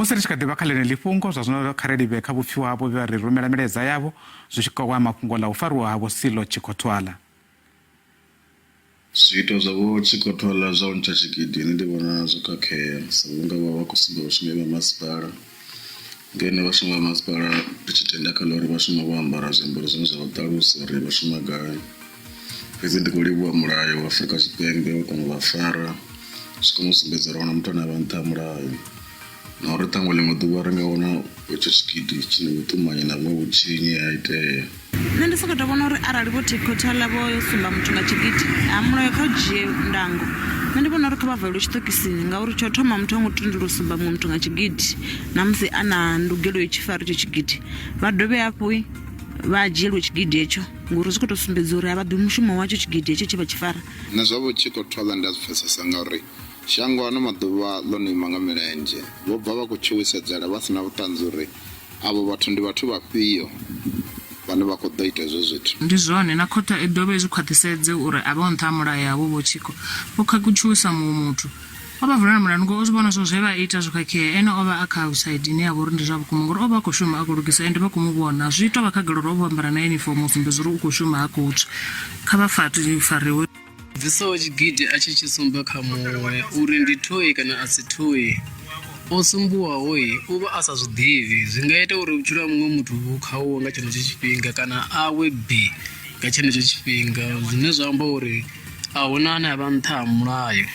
Musi ri tshi kha ḓi vha kha ḽeneḽi fhungo, zwa zwino kha ri livhe kha vhupfiwa havho vhe vha ri rumela milaedza yavho zwi tshi kwama mafhungo ḽa u fariwa ha Vho Sello Chikhothwala. Zwiito zwa Vho Chikhothwala zwa u ntsha tshigidi nṋe ndi vhona zwo khakhea sa vhunga vho vha vha khou sumba vhashumi vha masipala ngeno vhashumi vha masipala ri tshi tenda kha ḽa uri vha shuma vho ambara zwiambaro zwine zwa vha ṱalusa uri vha shuma gai. Fhedzi ndi khou livhuwa mulayo wa Afrika Tshipembe wo kona u vha fara zwi kona u sumbedza uri ahuna muthu ane avha nṱha ha mulayo na uri ṱhaṅwe ḽiṅwe ḓuvha ri nga wana hetsho tshigidi tshi na vhuṱumanyi na vhuṅwe vhutshinyi ha itea. Nṋe ndi sokou tou vhona uri arali vho Thikhothwala vho sumba muthu nga tshigidi, ha mulayo kha u dzhie ndango. Nṋe ndi vhona uri kha vha valelwe tshiṱokisini ngauri tsho thoma muthu ha ngo tendelwa u sumba muṅwe muthu nga tshigidi na musi a na ndugelo yo tshi fara itsho tshigidi. Vha dovhe hafhu vha dzhielwe tshigidi hetsho ngori zwi khou tou sumbedza uri a vha ḓivhi mushumo watsho tshigidi hetsho tshe vha tshi fara. Nṋe zwa vho Tshikhothwala ndi a zwi pfesesa ngauri shango ano maḓuvha ḽo no ima nga milenzhe. Vho bva vha khou tshuwisedzela vha si na vhuṱanzi uri avho vhathu ndi vhathu vhafhio vhane vha khou ḓo ita hezwo zwithu. Ndi zwone, na khothe i dovhe i zwi khwaṱhisedze uri a vhaho nṱha ha mulayo havho Vho Tshiko vho khakhutshisa muṅwe muthu. O vha vulela mulandu ngauri o zwi vhona zwa uri zwe vha ita zwo khakhea. Ene o vha a kha side ine ya vha uri ndi zwa vhukuma ngauri o vha a khou shuma a khou lugisa ende vha khou mu vhona. Zwi tou vha khagala uri o vha o ambara na yunifomo u sumbedza uri u khou shuma ha khou tswa. Kha vha fariwe. Bvisaho tshigidi a tshi tshi sumba kha muṅwe uri ndi thoi kana a si thoi, o sumbiwaho u vha a sa zwi ḓivhi. Zwi nga ita uri vhutshilo ha muṅwe muthu vhu khauwe nga tshenetsho tshifhinga kana a we bi nga tshenetsho tshifhinga, zwine zwa amba uri a hu na ane a vha nṱha ha mulayo.